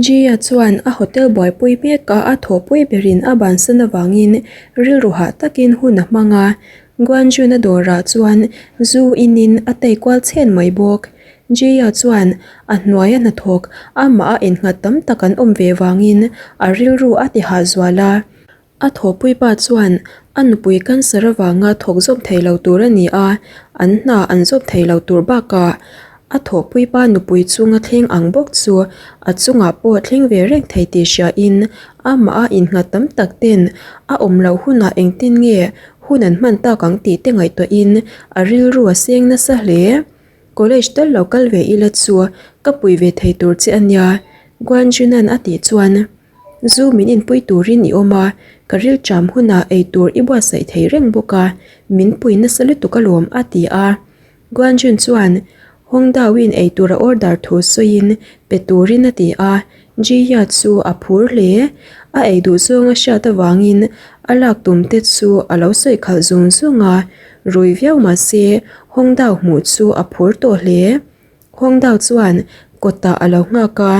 Gia chuan a hotel buaipui mek a, a thawhpui berin a bansan avangin rilru hah takin hun a hmang a. Guanjun-a dawrah chuan zu inin a tei kual chhen mai bawk. Gia chuan a hnuaia hnathawk amah a innghat tam tak an awm ve vangin a rilru a ti hah zual a. A thawhpui pa chuan a nupui cancer avanga thawk zawm thei lo tur a ni a, an hna an zawm thei lo tur bakah a thawhpui pa nupui chunga thleng ang bawk chu a chungah pawh thleng ve reng thei tih hriain amah a innghat tam tak ten a awm loh hunah engtin nge hun an hman tak ang tih te ngaihtuahin a rilru a seng nasa hle. College tal lo kal ve ila chu ka pui ve thei tur che a nia, Guanjunan a tih chuan. Zu min inpui turin i awm a, ka rilṭam hunah ei tur i buatsaih thei reng bawk a, min pui nasa lutuk alawm a ti a. Guanjun chuan Hong Dao-in ei tur a order thu sawiin pe turin a ti a, Ji-ya chu a phur hle. A ei duh zawng a hriat avangin a lak tum te chu a lo sawi khalh zung zung a, rui viau mah se Hong Dao hmuh chu a phur tawh hle. Hong Dao chuan kawtah a lo nghak a,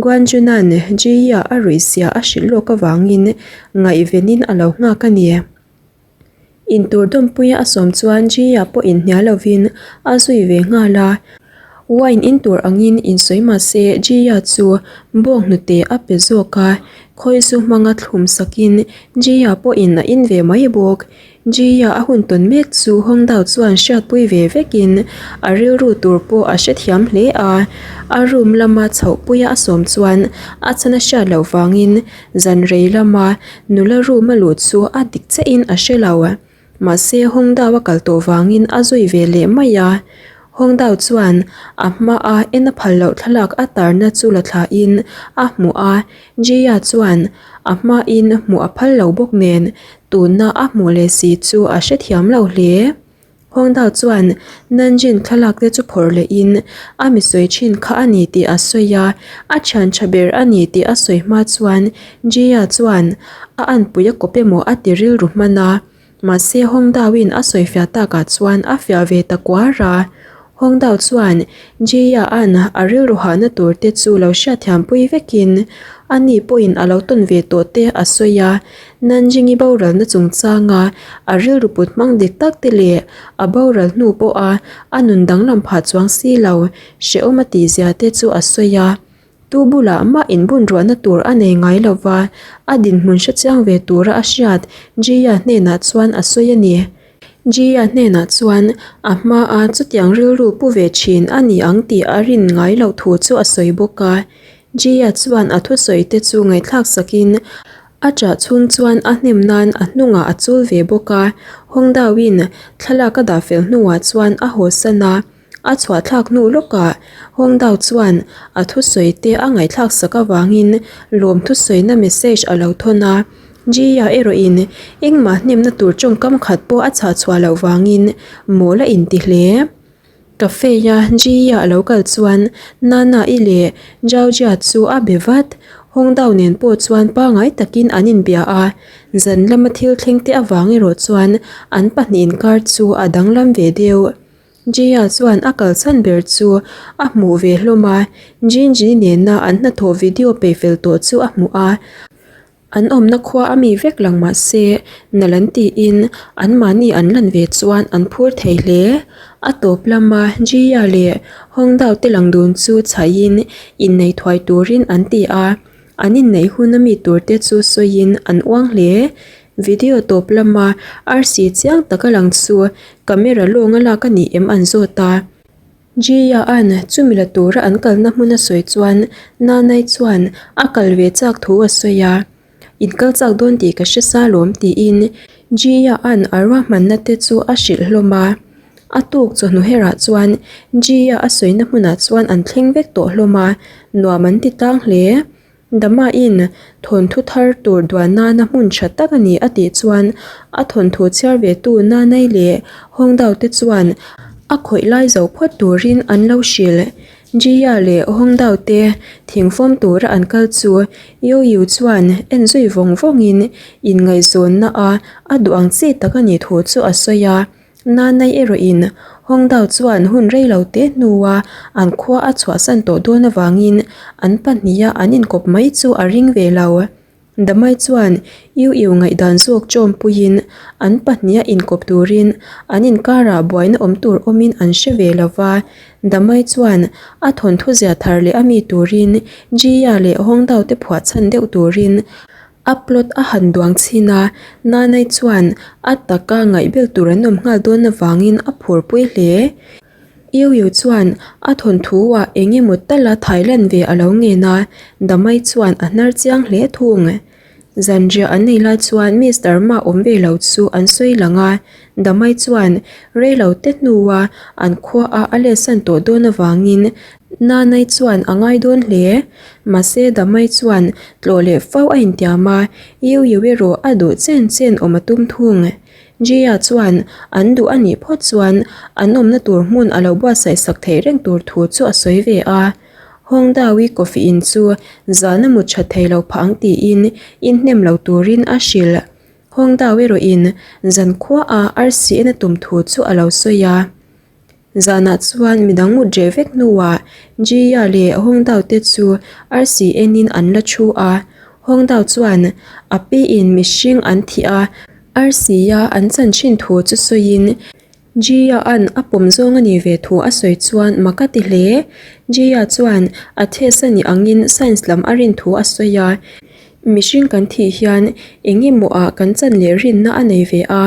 Guanjunan Ji-ya a ruih zia a hrilh lawk avangin ngaihvenin a lo nghak a ni. Intur dawmpuia a sawm chuan Ji-ya pawh inhnial lovin a zui ve nghal a. Wine in tur angin insawi mah se Ji-ya chu bawng hnute a pe zawk a, khawizu hmanga thlum sakin Ji-ya pawhin a in ve mai bawk. Gia a hun tawn mek chu Hong Dao chuan hriatpui ve vekin a rilru tur pawh a hrethiam hle a. A room lama chhohpuia a sawm chuan a chhan a hriat loh vangin zan rei lama nula room a luh chu a dik chiahin a hre lo. Mahse Hong Dao a kal tawh vangin a zui ve leh mai a. Hong Dao chuan a hmaa en a phal loh thlalak a tarna chu la thlain a hmuh a, Gia chuan a hmain hmuh a phal lo bawk nen tuna a hmuh leh si chu a hrethiam lo hle. Hong Dao chuan Nanjin thlalak te chu phawrh lehin a mi sawi thin kha a ni tih a sawi a, a thian tha ber a ni tih a sawi hma chuan Gia chuan a anpui a kawp emaw a ti rilru hman a. Mahse Hong Dao-in a sawi fiah takah chuan a fiah ve ta kuar a. Hong Dao chuan Jia-a'n a rilru hahna tur te chu lo hriatthiampui vekin ani pawhin a lo tawn ve tawh te a sawi a. Nanjing-i boralna chungchanga a rilru put hmang dik tak te leh a boral hnu pawha a nun danglam phah chuang si lo hrehawm a tihzia te chu a sawi a. Tu bulah mah inbun ruahna tur a nei ngai lo va, a dinhmun hre chiang ve tura a hriat Gia hnenah chuan a sawi a ni. Gia hnenah chuan a hmaa chutiang rilru pu ve thin a ni ang tih a rin ngai loh thu chu a sawi bawk a. Gia chuan a thusawi te chu ngaihthlak sakin a ṭah chhung chuan a hnem nan a hnungah a chul ve bawk a. Hawngdauin thlalak a dah fel hnuah chuan a hawsan a. A chhuahthlak hnu lawkah Hong Dao chuan a thusawi te a ngaihthlak sak avangin lawm thusawina message a lo thawn a. Jia erawhin engmah hnemna tur tawngkam khat pawh a chhah chhuah loh vangin mawl a inti hle. Cafe-a Jia a lo kal chuan Nana-i leh Zhao Jia chu a be vat. Hong Dao nen pawh chuan pangai takin an inbia a, zan lama thil thleng te avang erawh chuan an pahnih inkar chu a danglam ve deuh. Jia chuan a kalchhan ber chu a hmuh ve hlawm a, Jinji nena an hnathawh video peih fel tawh chu a hmuh a. An awmna khua a mi vek lang mah se, nal an tiin anmahni an lan ve chuan an phur thei hle. A tawp lama Jia leh Hongdao te lang dun chu chhaihin innei thuai turin an ti a. An inneih hun a mi tur te chu sawiin an uang hle. Video tawp lama arsi chiang taka lang chu camera lawnga lak a ni em an zawt a. Jia an chumi la tura an kalna hmun a sawi chuan Nanai chuan a kal ve chak thu a sawi a. In kal chak dawn tih ka hre sa lawm tiin Jia an a ruahmanna te chu a hrilh hlawm a. A tuk chawhnu herah chuan Jia a sawina hmunah chuan an thleng vek tawh hlawm a, nuam an ti tlang hle. Dama-in thawnthu thar tur duan nana hmun tha tak a ni a tih chuan a thawnthu chhiar ve tu Nanai leh Hawngdao te chuan a khawih lai zo phawt turin an lo hrilh. Jia leh Hawngdao te thingfawm tura an kal chu Yoyu chuan en zui vawng vawngin inngaihzawnna a a duh ang chi tak a nih thu chu a sawi a. Nanai erawhin Hongdao chuan hun rei lo te hnua an khua a chhuahsan tawh dawn avangin an pahniha an inkawp mai chu a ring ve lo. Damai chuan Yu Yu ngaihdan zawk chawmpuiin an pahniha inkawp turin an inkarah buaina awm tur awmin an hre ve lo va. Damai chuan a thawnthu zia thar leh a mi turin Jia leh Hongdao te phuah chhan deuh turin a plot a han duang chhin a, Nanai chuan a taka ngaihbel tur an awm nghal dawn avangin a phurpui hle. Yu Yu chuan a thawnthu ah eng emaw tala Thailand ve a lo ngen a, Damai chuan a hnar chiang hle thung. Zanriah an nei lai chuan Mister Ma awm ve lo chu an sawi lang a, Damai chuan rei lo te hnua an khua a a letsan tawh dawn avangin Nanai chuan a ngai dawn hle. Mahse Damai chuan tlawh leh fo a intiam a, Yu Yu erawh a duh chen chen awm a tum thung. Jia chuan an duh a nih phawt chuan an awmna tur hmun a lo buatsaih sak theih reng tur thu chu a sawi ve a. Hongdawi coffee in chu zan a mut that thei lo phah ang tiin inhnem lo turin a hrilh. Hongdawi erawhin zan khuaah arsi en a tum thu chu a lo sawi a. Zanah chuan midang mut reh vek hnuah Jia leh Hongdao te chu arsi enin an la thu a. Hongdao chuan a piin mihring an thih a, arsia an chan thin thu chu sawiin Jia an a pawm zawng a nih ve thu a sawi chuan mak a ti hle. Jia chuan a test a nih angin science lam a rin thu a sawi a, mihring kan thih hian eng emaw ah kan chan leh rinna a nei ve a.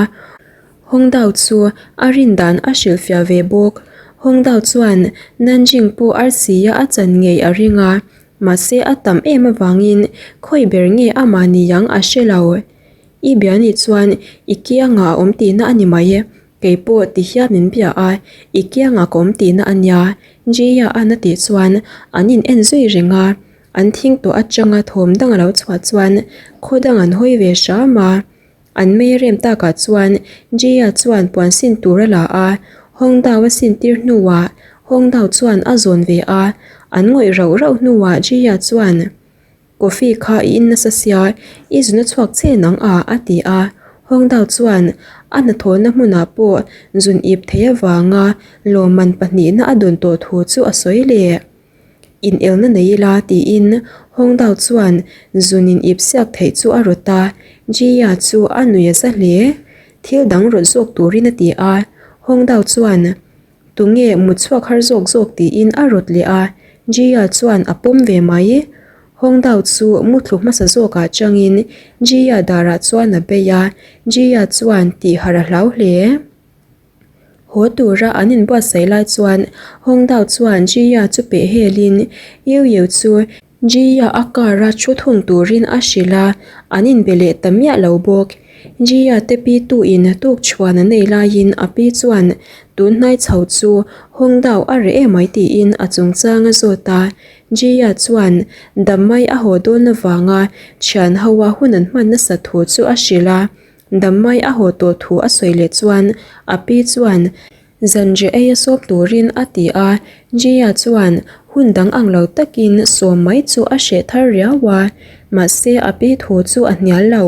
Hongdao chu a rin dan a hrilhfiah ve bawk. Hongdao chuan Nanjing pawh arsia a chan ngei a ring a, mahse a tam em avangin khawi ber nge amah ni ang a hre lo. I bia nih chuan i kiangah a awm tihna a ni mai, kei pawh ti hian min bia a, i kiangah ka awm tihna a nia, Jia an a tih chuan an in en zui reng a, an thing tawh atanga thawm dang a lo chhuah chuan khaw dang an hawi ve hram a. An mei rem takah chuan Jia chuan puan sin tur a la a, Hongdao a sin tir hnuah Hongdao chuan a zawn ve a, an ngawih rauh rauh hnuah Jia chuan Coffee kha i in nasa sia, i zun a chhuak che nang a a ti a, Hongdao chuan a hnathawhna hmunah pawh zun ip thei avanga lawmman pahnihna a dawn tawh thu chu a sawi leh. Inelna nei ila tiin Hongdao chuan zun in ip siak theih chu a rawt a, Jia chu a nui a za hle. Thil dang rawt zawk turin a ti a, Hongdao chuan Tunge mut chhuak har zawk zawk tiin a rawt leh a, Jia chuan a pawm ve mai. Hongdao chu muthlu hmasa zawkah changin Jia darah chuan a bei a, Jia chuan tih harh a hlau hle. Haw tura an inbuatsaih lai chuan Hongdao chuan Jia chu peh helin Yu Yu chu Jia a car a thu thung turin a hrilh a, an inbe leh ta miah lo bawk. Jia te pi tu in tukchhuan an ei laiin a pi chuan tun hnai chho chu Hongdao a reh emai tiin a chungchang a zawt a, Jia chuan Damai a haw dawn avanga thian ho a hun an hman nasat thu chu a hrilh a. Dammai a haw tawh thu a sawi leh chuan a pi chuan zanriah ei a sawp turin a ti a, Jia chuan hun dang ang lo takin sawm mai chu a hreh thar riau a, mahse a pi thu chu a hnial lo.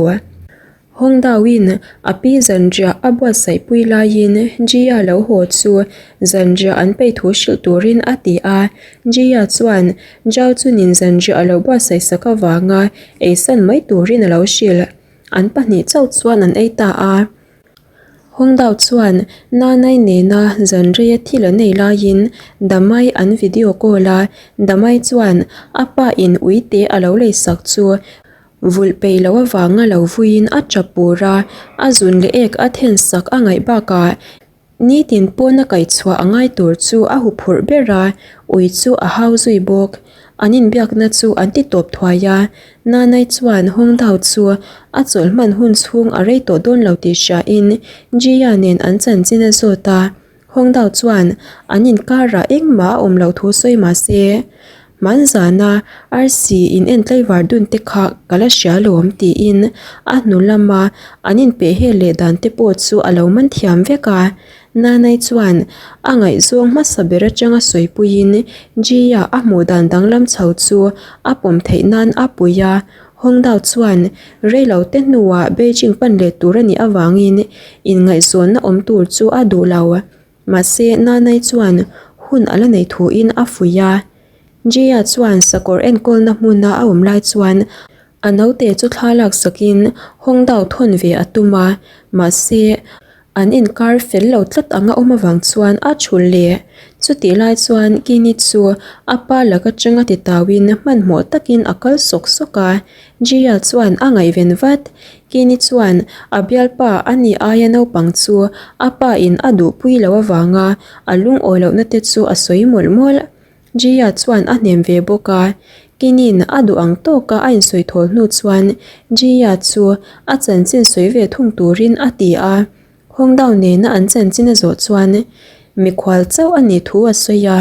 Hawngdauin a pi zanriah a buatsaihpui laiin Jia lo haw chu zanriah an peih thu hrilh turin a ti a, Jia chuan Zhao chunin zanriah a lo buatsaihsak avanga eisan mai turin a lo hrilh. An pahnih chauh chuan an ei ta a. Hongdao chuan Nanai nena zanreia thil an ei laiin Damai an video call a, Damai chuan a pa in uite a lo leisak chu vulh peih loh avanga lo vuiin a tap pur a, a zun leh ek a thensak a ngaih bakah Nitin pawn a kaihchhuah a ngai tur chu a huphurh ber a, ui chu a hau zui bawk. An inbiakna chu an ti tawp thuai a, Nanai chuan Hongdao chu a chawlh hman hun chhung a rei tawh dawn lo tih hriain Jia nen an chanchin a zawt a, Hongdao chuan an inkarah engmah a awm loh thu sawi mah se, Hmanzana arsi in en tlaivar dun te kha ka la hria lawm tiin a hnu lama an inpeh hel leh dan te pawh chu a lo man thiam vek a. Nanai chuan a ngaihzawng hmasa ber atanga sawipuiin Jia a hmuh dan danglam chho chu a pawm theih nan a pui a. Hongdao chuan rei lo te hnuah Beijing pan leh tur a nih avangin inngaihzawnna awm tur chu a duh lo. Mahse, Nanai chuan hun a la nei thuin a fuih a. Jia chuan sakawr enkawlna hmuna a awm lai chuan a naute chu thla laksakin Hongdao thawn ve a tum a, mahse, An inkar fel lo tlat anga awm avang chuan a thul leh. Chutih lai chuan Kini chu a pa lak atanga ti tauin hmanhmawh takin a kal sawk sawk a. Jia chuan a ngaihven vat. Kini chuan a bialpa a nih aia naupang chu a pa in a duhpui lo avanga a lungawi lohna te chu a sawi mawlh mawlh. Jia chuan a hnem ve bawk a, Kinin a duh ang tawka a insawi thawl hnu chuan Jia chu a chanchin sawi ve thung turin a ti a, Hongdao nena an chanchin a zawh chuan mikhual chauh a nih thu a sawi a,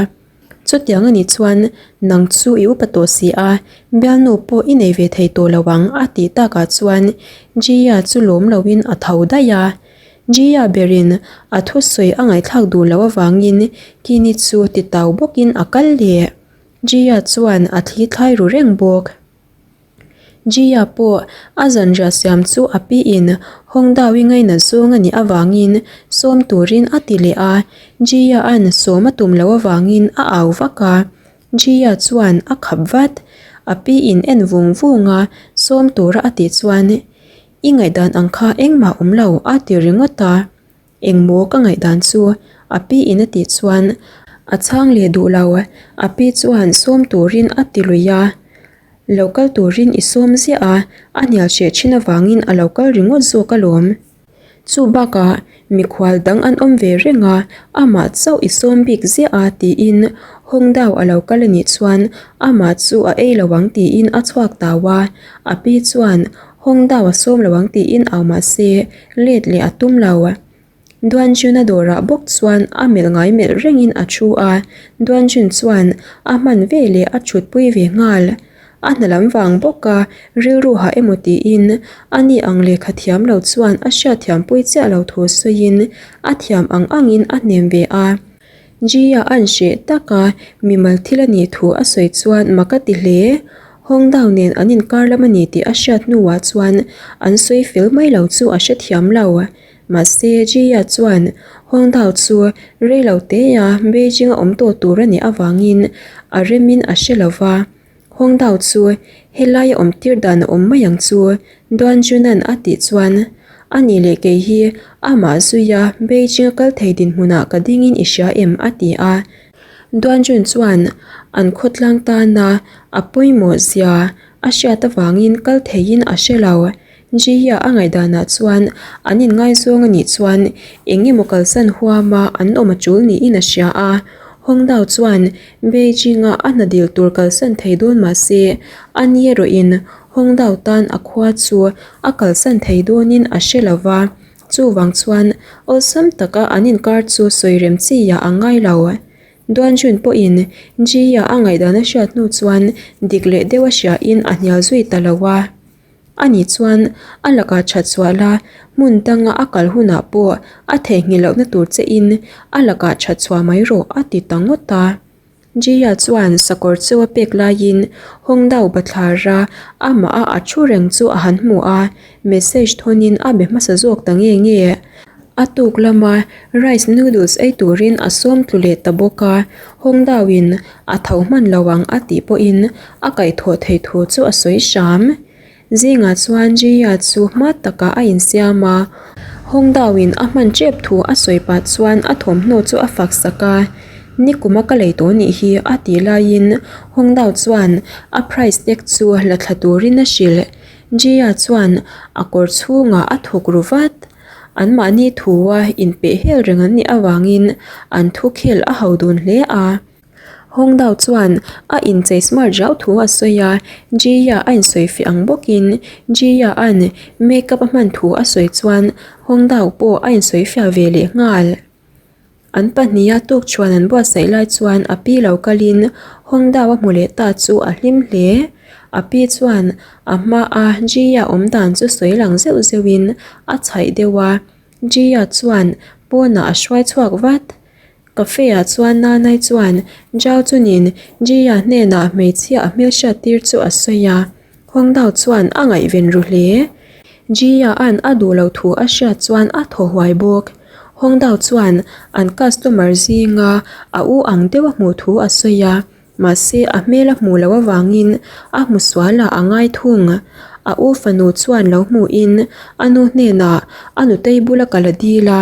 Chutiang a nih chuan nang chu i upa tawh si a, bialnu pawh i nei ve thei tawh lo ang a tih takah chuan Jia chu lawm loin a tho daih a. Jia berin a thusawi a ngaihthlak duh loh avangin Kini chu ti tau bawkin a kal leh. Jia chuan a thli thlai ru reng bawk. Jia pawh a zanriah siam chu a piin Hongdawi ngainat zawng a nih avangin sawm turin a ti leh a, Jia-a'n sawm a tum loh avangin a au vak a. Jia chuan a khap vat. A piin en vung vung a, sawm tura a tih chuan I ngaihdan ang kha engmah awm lo a ti ringawt a, engmaw ka ngaihdan chu a pi in a tih chuan a chhang leh duh lo, a pi chuan sawm turin a ti lui a, lo kal turin i sawm ziah a, a hnial hreh thin avangin a lo kal ringawt zawk alawm. Chu bakah mikhual dang an awm ve reng a, amah chauh i sawm bik ziah a tiin Hawngdao a lo kal a nih chuan amah chu a ei lo ang tiin a chhuak tau a, a pi chuan Hawngdao a sawm lo ang tiin au mah se let leh a tum lo. Duanjun-a dawrah bawk chuan a melh ngai melh rengin a thu a, Duanjun chuan a hman veleh a thutpui ve nghal. A hna lam vang bawk a, rilru hah emaw tiin a ni ang lehkha thiam lo chuan a hriatthiam pui chiah lo thu sawiin a thiam ang angin a hnem ve a. Gia an hreh tak a, mimal thil a nih thu a sawi chuan mak a ti hle. Hawngdao nen an inkar lam a ni tih a hriat hnuah chuan an sawi fel mai lo chu a hrethiam lo. Mahse Gia chuan Hawngdao chu rei lo teia Beijing a awm tawh tur a nih avangin a remin a hre lo va. Hawngdao chu helaia awm tir dan a awm mai ang chu, Duan Junan a tih chuan a nih leh kei hi amah zuia Beijing a kal thei dinhmunah ka dingin i hria em a ti a. Duan Jun chuan an khawtlang tana a pawimawh zia a hriat avangin kal theiin a hre lo. Jia a ngaihdanah chuan an inngaizawng a nih chuan eng emaw kalsan huama an awm a tul niin a hria a. Hongdao chuan Beijing-a a hna dil tur kalsan thei dawn mah se, a ni erawhin Hongdao tan a khua chu a kalsan thei dawnin a hre lo va. Chuvang chuan awlsam taka an inkar chu sawi rem chiah a ngai lo. Duanjun pawhin Jia a ngaihdan a hriat hnu chuan dik leh deuh a hriain a hnial zui ta lo a. Ani chuan a lakah that chhuah la, hmun danga a kal hunah pawh a theihnghilh lohna tur che in a lakah that chhuah mai rawh a ti ta ngawt a. Jia chuan sakawr chu a pek laiin Hawngdao bathlara amah a a thu reng chu a han hmu a, message thawnin a be hmasa zawk ta nge nge. A tuk lama rice noodles ei turin a sawm tlu leh ta bawk a, Hawngdao in a tho hman lo ang a tih pawhin a kaihthawh theih thu chu a sawi hram. Zingah chuan Jia chu hma takah a insiam a, Hawngdao-in a hman tep thu a sawi pah chuan a thawmhnaw chu a fak sak a, Nikum a ka lei tawh nih hi a tih laiin Hawngdao chuan a price tag chu la thla turin a hrilh. Jia chuan a kawr chhungah a thawk ru vat. Anmahni thua inpeh hel reng an nih avangin an thukhel a ho dun hle a. Hawngdao chuan a inchei smart riau thu a sawi a, Jia a insawi fih ang bawkin Jia-a'n makeup a hman thu a sawi chuan Hawngdao pawh a insawi fiah ve leh nghal. An pahniha tukṭhuan an buatsaih lai chuan a pi lo kalin Hawngdao a hmu leh ta chu a hlim hle. A pi chuan a hmaa Jia awm dan chu sawi lang zeuh zeuhin a chhaih deuh a, Jia chuan pawnah a hruai chhuak vat. Cafe ah chuan Nanai chuan Zhao Chunin Jia hnenah hmeichhia a hmelhriat tir chu a sawi a. Hongdao chuan a ngaihven ru hle. Ji-a'n a duh lo thu a hriat chuan a thaw huai bawk. Hongdao chuan an customer zinga a u ang deuh a hmuh thu a sawi a, mahse a hmel a hmuh loh avangin a hmu sual ah a ngai thung. A u fanu chuan lo hmuhin a nu hnenah a nutei bula kal a dil a,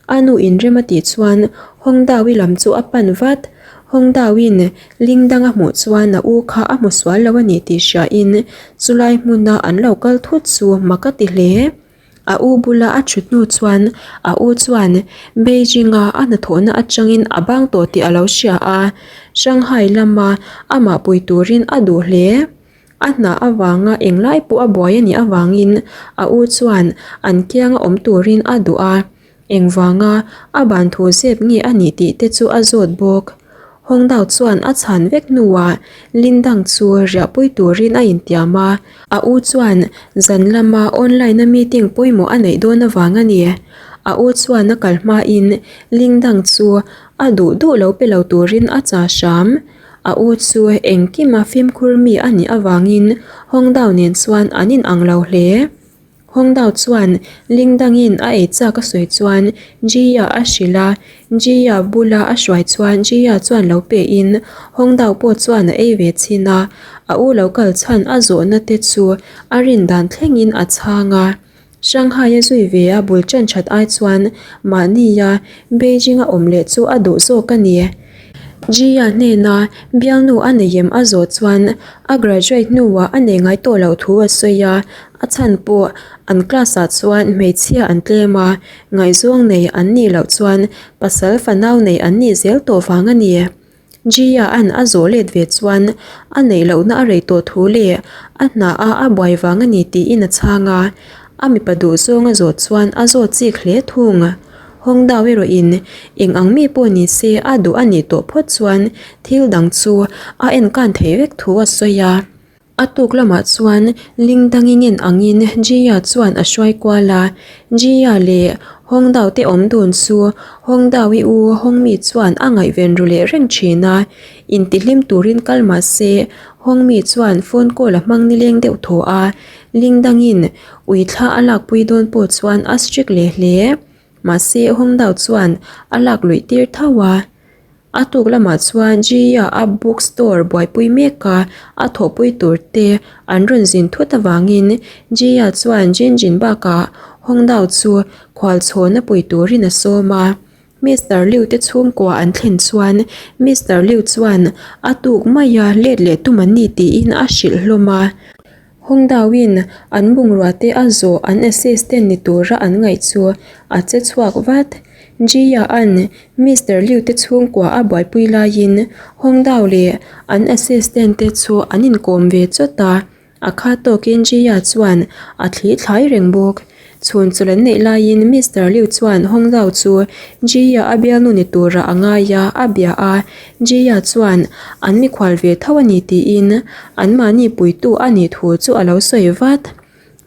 A nu inrem a tih chuan Hongdawi lam chu a pan vat. Hongdawiin ling dang a hmuh chuan a u kha a hmu sual lo a ni tih hriain chulai hmuna an lo kal thut chu mak a ti hle. A u bula a thut hnu chuan a u chuan Beijing-a a hnathawhna atangin a bang tawh tih a lo hria a, Shanghai lama amah pui turin a duh hle. A hna avanga englai pawh a buai a nih avangin a u chuan an kianga awm turin a duh a, engvanga a ban thu zep nge a nih tih te chu a zawt bawk. Hawngdao chuan a chhan vek hnuah Lindang chu riahpui turin a intiam a, a u chuan zan lama online-a meeting pawimawh a neih dawn avang a ni. A u chuan a kal hmain Lindang chu a duh duh lo pe lo turin a cha hram. A u chu engkima fimkhur mi a nih avangin Hongdao nen chuan an inang lo hle. Hongdao chuan Lingdangin a ei chak a sawi chuan Jia a hrilh a, Jia bula a hruai chuan Jia chuan lo pehin Hongdao pawh chuan a ei ve chhin a, a u lo kal chhan a zawhna te chu a rin dan thlengin a chhang a. Shanghai a zui ve a bul ṭan ṭhat ai chuan mahnia Beijing a awm leh chu a duh zawk a ni. Jia hnena bialnu a nei em a zawh chuan a graduate hnuah a nei ngai tawh loh thu a sawi a, a chhan pawh an class ah chuan hmeichhia an tlem a, ngaihzawng nei an nih loh chuan pasal fanau nei an nih zel tawh vang a ni. Jia an a zawh let ve chuan a neih lohna a rei tawh thu leh a hna a a buai vang a ni tiin a chhang a, a mipa duh zawng a zawh chuan a zawt chik hle thung. Hawngdao erawhin eng ang mi pawh ni se a duh a nih tawh phawt chuan thil dang chu a enkan thei vek thu a sawi a. A tuk lamah chuan ling dangin en angin Jia chuan a hruai kual a, Jia leh Hawngdao te awm dun chu Hawngdao i u Hawngmi chuan a ngaihven ru leh reng thin a, intihlim turin kal mah se Hawngmi chuan phone call a hmang nileng deuh thaw a, ling dangin ui thla a lakpui dawn pawh chuan a strict leh hle. Mahse Hawngdao chuan a lak luih tir tho a. A tuk lamah chuan Jia a book store buaipui mek a, a thawhpui tur te an rawn zin thut avangin Jia chuan Jinjin bakah Hongdao chu khualchhawn a pui turin a sawm a. Mister Liu te chhungkua an thlen chuan Mister Liu chuan a tuk maia let leh tum an ni tiin a hrilh hlawm a. Hongdao-in an bungrua te a zawh an assistant ni tura an ngaih chu a che chhuak vat. Jia-a'n Mister Liu te chhungkua a buaipui laiin Hongdao leh an assistant te chu an inkawm ve chawt a, a kha tawkin Jia chuan a thli thlai reng bawk. Chhun chawlh an neih laiin Mister Liu chuan Hongdao chu Jia a bialnu ni tura a ngai a, a bia a. Jia chuan an mikhual ve tho a ni tiin anmahni puitu a nih thu chu a lo sawi vat.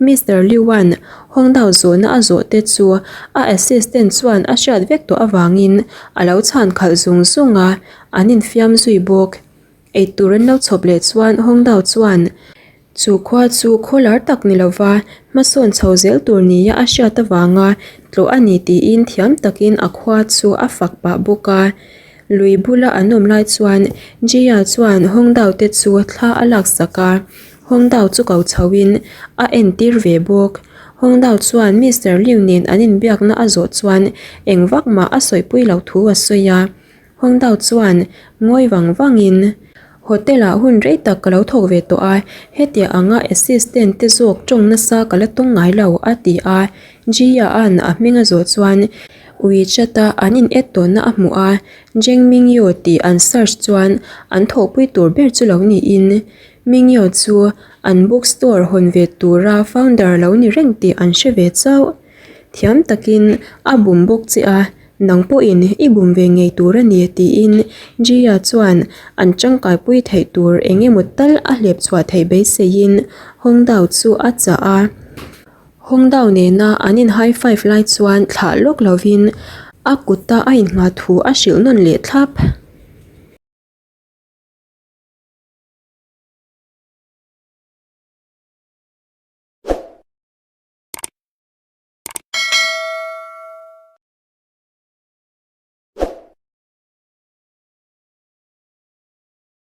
Mister Liu-a'n Hongdao zawhna a zawh te chu a assistant chuan a hriat vek tawh avangin a lo chhan khalh zung zung a, an infiam zui bawk. Eitur an lo chhawp leh chuan Hongdao chuan Chu khua chu khaw lar tak ni lova hmasawn chho zel tur nia a hriat avanga tlawh a ni tiin thiam takin a khua chu a fak pah bawk a. Lui bula an awm lai chuan Jia chuan Hongdao te chu thla a laksak a, Hongdao chu ko chhoin a entir ve bawk. Hongdao chuan Mister Liu nen an inbiakna a zawh chuan eng vak mah a sawipui loh thu a sawi a. Hongdao chuan ngawi vang vangin, Hotel-ah hun rei tak ka lo thawk ve tawh a, hetiang anga assistant te zawk tawng nasa ka la tawng ngai lo, a ti a. Jia-a'n a hming a zawh chuan WeChat-a an in add tawnna a hmuh a, Zheng Mingyu tih an search chuan an thawhpui tur ber chu lo niin Mingyu chu an bookstore hawn ve tura founder lo ni reng tih an hre ve chauh. Thiam takin a bum bawk che a, nang pawhin i bum ve ngei tur a ni tiin Jia chuan an tangkaipui theih tur eng emaw tal a hlep chhuah theih beiseiin Hongdao chu a chah a. Hongdao nena an in high five lai chuan thlah lawk lovin a kuta a innghah thu a hrilh nawn leh thlap.